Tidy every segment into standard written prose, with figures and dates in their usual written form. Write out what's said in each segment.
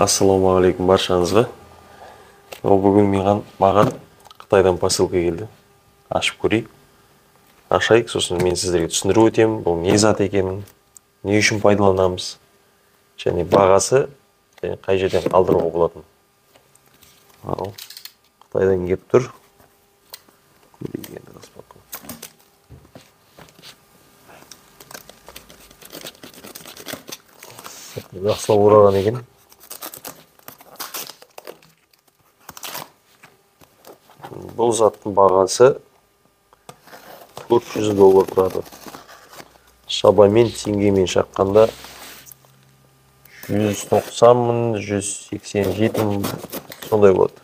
Ассалаумағалейкум баршаңызға. Ол бүгін маған Қытайдан посылка келді. Ашып көрейік. Ашайық, сосын мен сіздерге түсіндіріп өтемін, бұл не зат екенін, не үшін пайдаланамыз, және бағасы, және қай жерден алдыруға болатынын. Ал, Қытайдан келіп тұр. Көрейік енді распаковка. Жақсылап ораған екен. Бұл заттың бағасы 400 доллар тұрады. Шабамен теңгемен шаққанда 190 мың, 187 мың сондай болады.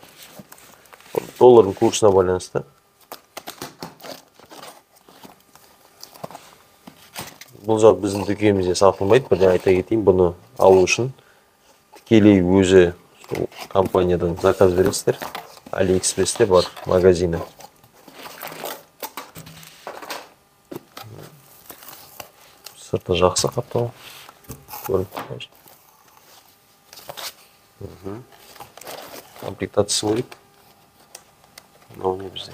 Доллардың курсына байланысты. Бұл зат біздің дүкенімізде сатылмайды. Бірден айта кетейін, бұны алу үшін тікелей өзі сол компаниядан заказ бересіздер. Алиэкспрессте бар магазині. Сырты жақсы қаптау. Көрініп тұр. Комплектациясы көрейік. Мынау не бізде?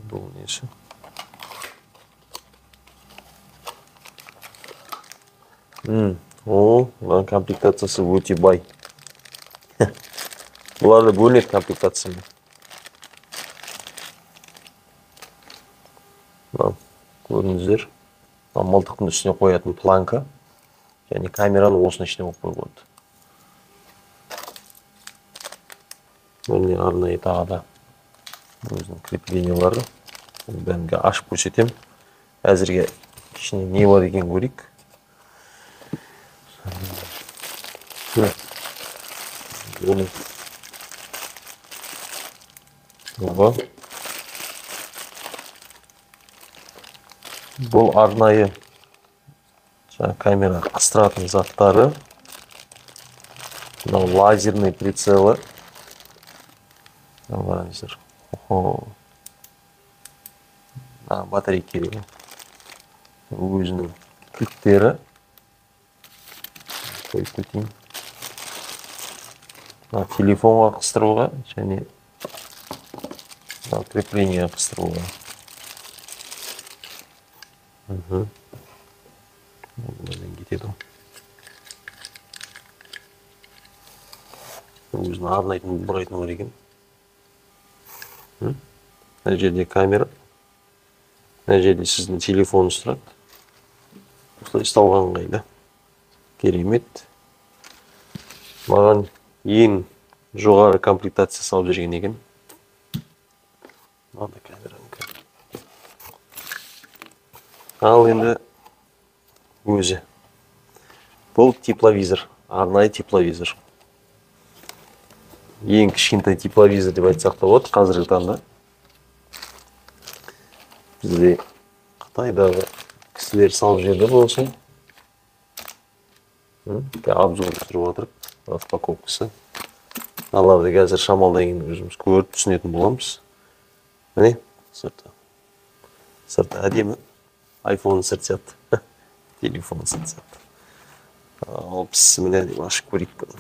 Бұл несі? О, мынаның комплектациясы өте бай. Бұлар да бөлінеді комплектациямен. Мына көрдіңіздер. Мына мылтықтың үстіне қоятын планка және камераны осының ішіне қойып қоюға болады. Міне арнайы тағы да өзінің креплениялары. Бұның бәрін ашып көрсетемін. Әзірге ішінде не бар екенін көрейік. Бұл арнайы жаңа камера қыстыратын заттары. Мынау лазерный прицелы. Қараңыздар. Батарейка керек. Өзінің кілттері. Қойып кетейін. Мына телефонға қыстыруға және мына креплениеге қыстыруға. Мынадан кетеді. Өзінің арнайтын бұрайтыны бар екен. Мына жерде камера. Мына жерде сіздің телефоныңыз тұрады. Осылай ұстауға ыңғайлы. Керемет. Маған ең жоғары комплектация салып жүрген екен. Мынандай камеранікі. Ал енді өзі. Бұл тепловизор, арнайы тепловизор. Ең кішкентай тепловизор деп айтсақ та болады қазіргі таңда. Бізде Қытайдағы кісілер салып жіберді болсын. Обзор түсіріп отырып, распаковкасы. Мыналарды қазір шамалдан кейін өзіміз көріп түсінетін боламыз. Міне, сырты. Сырты әдемі. iPhone сырт сияқты. Телефон сырт сияқты. Ал бісміллә деп ашып көрейік бұны.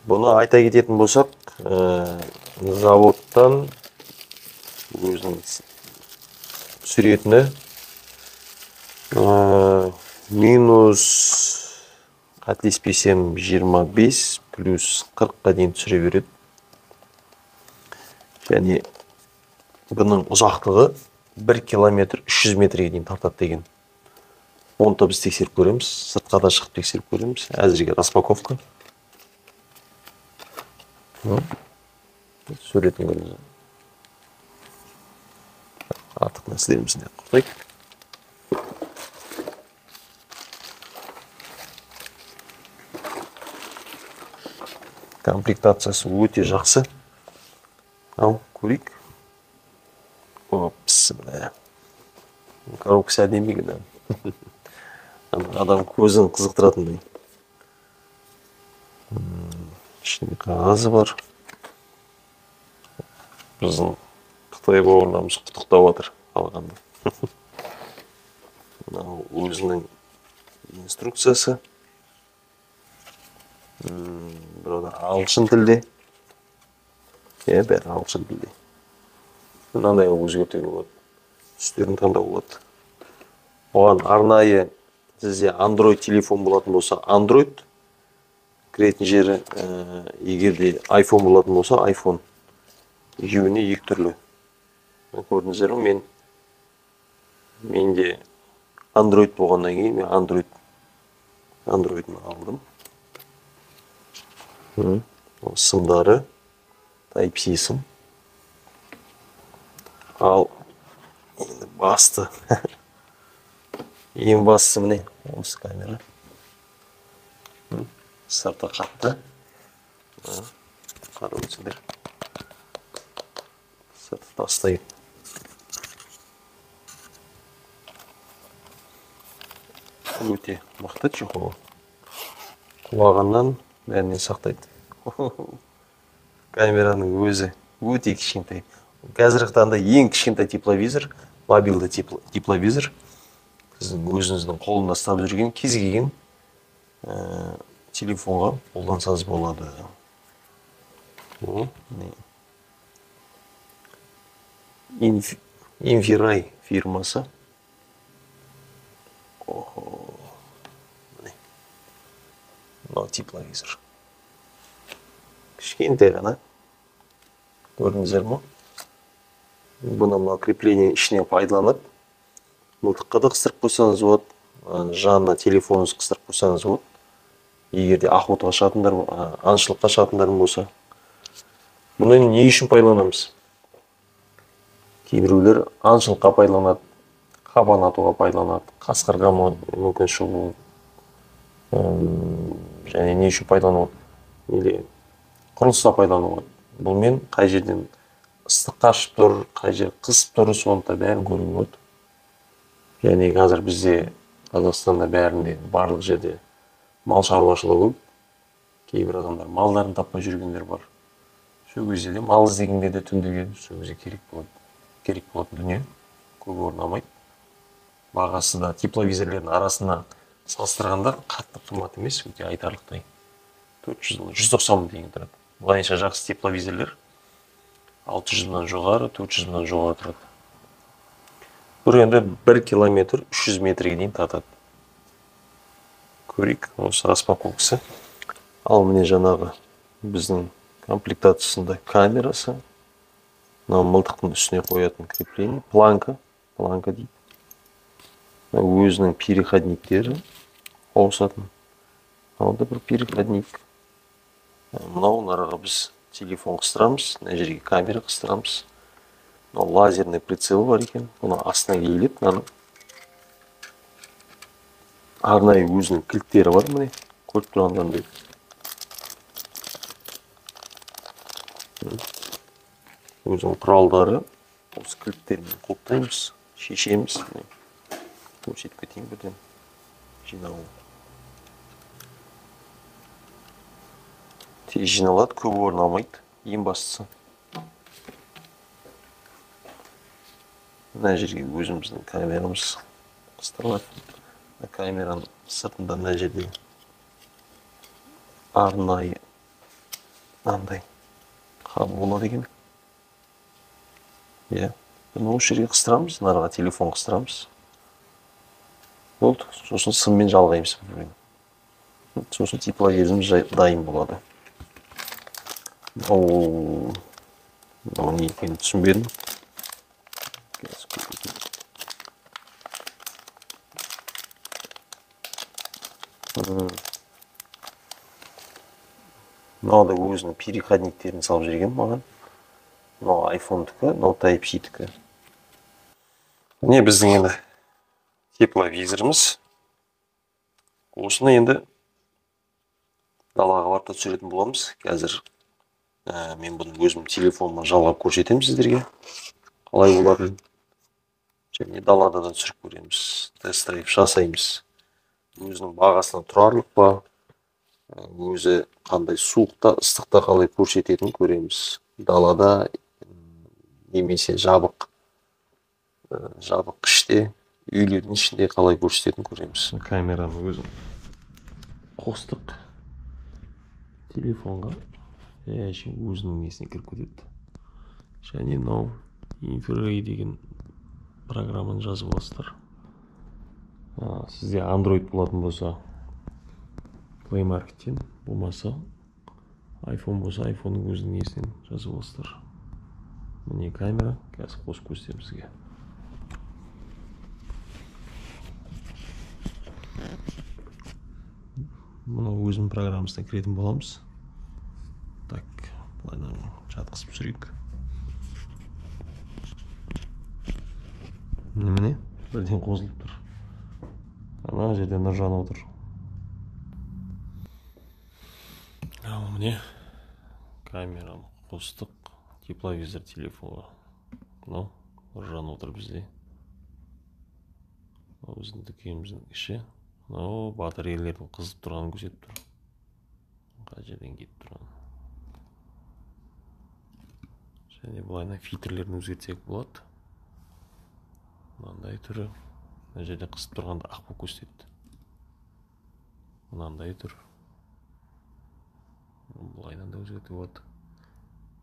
Бұны айта кететін болсақ, заводтан өзінің түсіретіні минус қателеспесем 25 плюс 40-қа дейін түсіре береді. Және бұның ұзақтығы 1 километр 300 метрге дейін тартады деген. Оны да біз тексеріп көреміз, сыртқа да шығып тексеріп көреміз. Әзірге распаковка. Суретін көріңіз. Артық нәрселерімізді де құртайық. Комплектациясы өте жақсы. Ал, көрейік. Опс, міне. Коробкасы әдемі екен. Адам көзін қызықтыратындай. Ішінде қағазы бар. Біздің Қытай бауырларымыз құттықтап жатыр алғанды. Мынау өзінің инструкциясы. Burada ағылшын тілде. Иә, бәрі ағылшын тілде. Мынандай өзгертуге болады. Түстерін таңдауға болады. Оған арнайы сізде Android телефон болатын болса, Android кіретін жері, егер де iPhone болатын болса, iPhone. Екеуіне екі түрлі. Көрдіңіздер ме? Менде Android болғаннан кейін мен Android'ын алдым. Сымдары Type-C сым. Ал енді басты. Ең бастысы міне осы камера. Сырты қатты. Қарап өтсеңдер. Сырты тастай. Өте мықты чехол. Құлағаннан бәрінен сақтайды. Камераның өзі өте кішкентай. Қазіргі таңда ең кішкентай тепловизор, мобильді тепловизор. Сіздің өзіңіздің қолында ұстап жүрген кез келген телефонға қолдансаңыз болады. Infiray фирмасы. Мынау тепловизор. Кішкентай ғана. Көрдіңіздер ме? Бұны мынау крепление ішіне пайдаланып, мылтыққа да қыстырып қойсаңыз болады, жанына телефоныңызды қыстырып қойсаңыз болады. Егер де охотаға шығатындар, аңшылыққа шығатындар болса. Бұны не үшін пайдаланамыз? Кейбіреулер аңшылыққа пайдаланады, қабан атуға пайдаланады, қасқырға мүмкін шығу. Және не үшін пайдалануға? Или құрылыста пайдалануға. Бұнымен қай жерден ыстық қашып тұр, қай жер қысып тұр, соны да бәрін көруге болады. Және қазір бізде Қазақстанда бәрінде, барлық жерде мал шаруашылығы көп. Кейбір адамдар малдарын таппай жүргендер бар. Сол кезде де мал іздегенде де түнде сол кезде керек болады. Керек болатын дүние көп орын алмайды. Бағасы да тепловизорлердің арасына салыстырғанда қатты қымбат емес, өте айтарлықтай. 400, 190 мың теңге тұрады. Былайынша жақсы тепловизорлер 600 мыңнан жоғары, 400 мыңнан жоғары тұрады. Бұл енді 1 километр 300 метрге дейін тартады. Көрейік, осы распаковкасы. Ал міне жаңағы біздің комплектациясында камерасы. Мынау мылтықтың үстіне қоятын крепление, планка, планка дейді. Өзінің переходниктері ауысатын. Мынау да бір переходник. Мынау араға біз телефон қыстырамыз, мына жерге камера қыстырамыз. Мынау лазерный прицел бар екен, бұны астына киіледі, мынаның арнайы өзінің кілттері бар, міне көріп тұрғандарыңдай. Өзінің құралдары, осы кілттермен құлыптаймыз, шешеміз. Міне көрсетіп кетейін бірден жиналу. Тез жиналады, көп орын алмайды, ең бастысы. Мына жерге өзіміздің камерамыз қыстырылады. Мына камераның сыртында мына жерде арнайы мынандай қабы болады екен. Иә, бұны осы жерге қыстырамыз, мынаға телефон қыстырамыз. Болды, сосын сыммен жалғаймыз бір-біріне. Сосын тепловизорымыз дайын болады. Мынау не екенін түсінбедім. Мынау да өзінің переходниктерін салып жіберген маған. Мынау iPhone-тікі, мынау Type-C-тікі. Міне біздің енді тепловизорымыз. Осыны енді далаға барып та түсіретін боламыз. Қазір мен бұны өзім телефоныма жалғап көрсетемін сіздерге, қалай болатынын. Және далада да түсіріп көреміз, тест-драйв жасаймыз. Өзінің бағасына тұрарлық па, Өзі қандай суықта, ыстықта қалай көрсететінін көреміз. Далада немесе жабық іште, үйлердің ішінде қалай көрсететінін көреміз. Камераны өзін қостық телефонға, өзінің несіне кіріп кетеді. Және мынау Infrared деген программаны жазып аласыздар. Сізде Android болатын болса Play Market'тен, болмаса iPhone болса iPhone'ның өзінің несінен жазып аласыздар. Міне камера, қазір қосып көрсетемін сізге. Мына өзінің программасына кіретін боламыз. Так, былайынан жатқызып түсірейік. Міне, бірден қосылып тұр. Ана жерде Нұржан отыр. Ал міне камераны қостық тепловизор телефонға. Мынау Нұржан отыр бізде. Мынау біздің дүкеніміздің іші. Мынау батареялардың қызып тұрғанын көрсетіп тұр. Қай жерден кетіп тұрғанын. Және былайынан фильтрлерін өзгертсек болады. Мынандай түрі. Мына жерде қызып тұрғанда ақ болып көрсетеді. Мынандай түр. Былайынан да өзгертуге болады.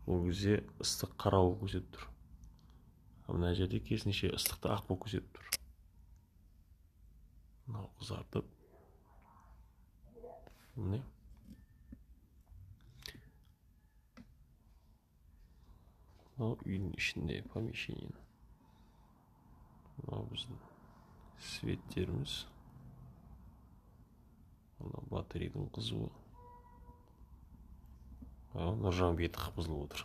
Ол кезде ыстық қара болып көрсетіп тұр. Мына жерде керісінше ыстықты ақ болып көрсетіп тұр. Мынау қызартып. Міне. Мынау үйдің ішінде помещение. Мынау біздің светтеріміз. Мынау батареяның қызуы. Нұржан беті қып-қызыл отыр.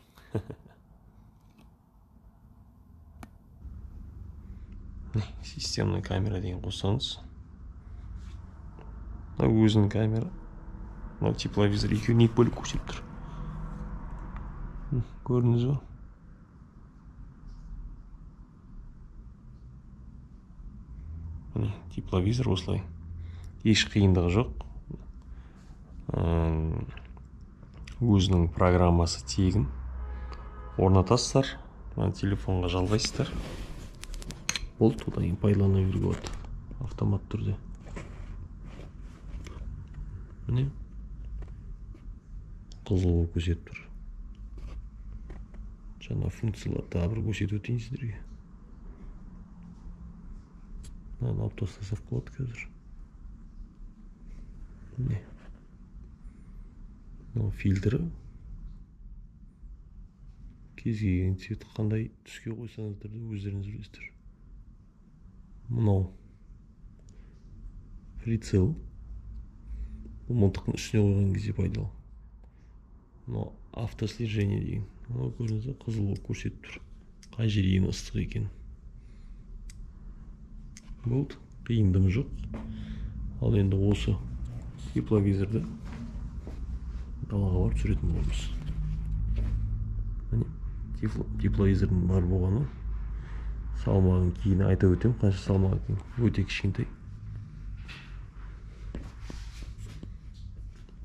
Системный камера деген қоссаңыз. Мынау өзінің камера. Мынау тепловизор екеуін екі бөліп көрсетіп тұр. Көрдіңіз ба? Міне, тепловизор осылай. Еш қиындығы жоқ. Өзінің программасы тегін. Орнатасыздар, мына телефонға жалғайсыздар. Болды, одан кейін пайдалана беруге болады автомат түрде. Міне қызыл болып көрсетіп тұр. Жаңа функцияларды тағы бір көрсетіп өтейін сіздерге. Мынаны алып тастасақ болады қазір. Міне. Мынау фильтрі. Кез келген цвет қандай түске қойсаңыздар да өздеріңіз білесіздер. Мынау прицел. Бұл мылтықтың үстіне қойған кезде пайдалы. Мынау автослежение деген. Мынау көрдіңіз бе, қызыл болып көрсетіп тұр. Қай жер ең ыстық екен. Болды, қиындығы жоқ. Ал енді осы тепловизорды далаға барып түсіретін боламыз. Міне, тепловизордың бар болғаны. Салмағын кейін айта өтемін, қанша салмақ екен. Өте кішкентай.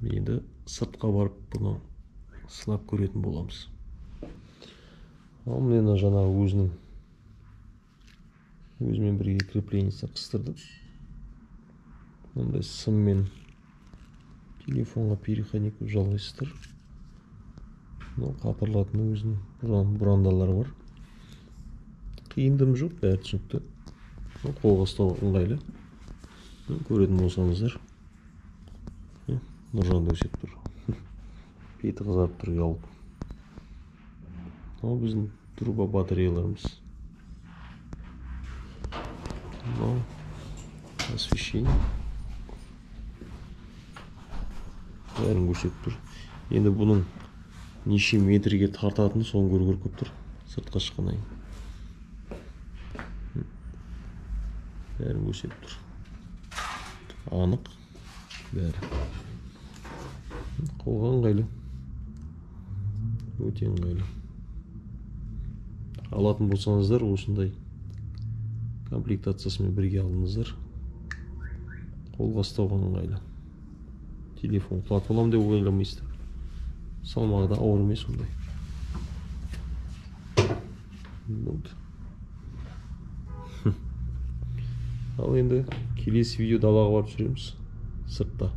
Енді сыртқа барып бұны сынап көретін боламыз. Ал міне жаңағы өзінің өзімен бірге креплениесін қыстырдым. Мындай сыммен телефонға переходник қылып жалғайсыздар. Мынау қапырлатын өзінің бұрандалары бар. Қиындым жоқ, бәрі түсінікті. Қолға ұстауға ыңғайлы. Көретін болсаңыздар, Нұржан да өсеп тұр. Беті қызарып тұр ұялып. Мынау біздің труба батареяларымыз. Мынау освещение. Бәрін көрсетіп тұр. Енді бұның неше метрге тартатыны соны көру керек болып тұр. Сыртқа шыққаннан кейін. Бәрін көрсетіп тұр. Анық бәрі. Қолға ыңғайлы. Өте ыңғайлы. Алатын болсаңыздар, осындай комплектациясымен бірге алыңыздар. Қолға ұстауға ыңғайлы. Телефон құлатып аламын деп ойламайсыздар. Салмағы да ауыр емес ондай. Болды. Ал енді келесі видео далаға барып түсіреміз, сыртта.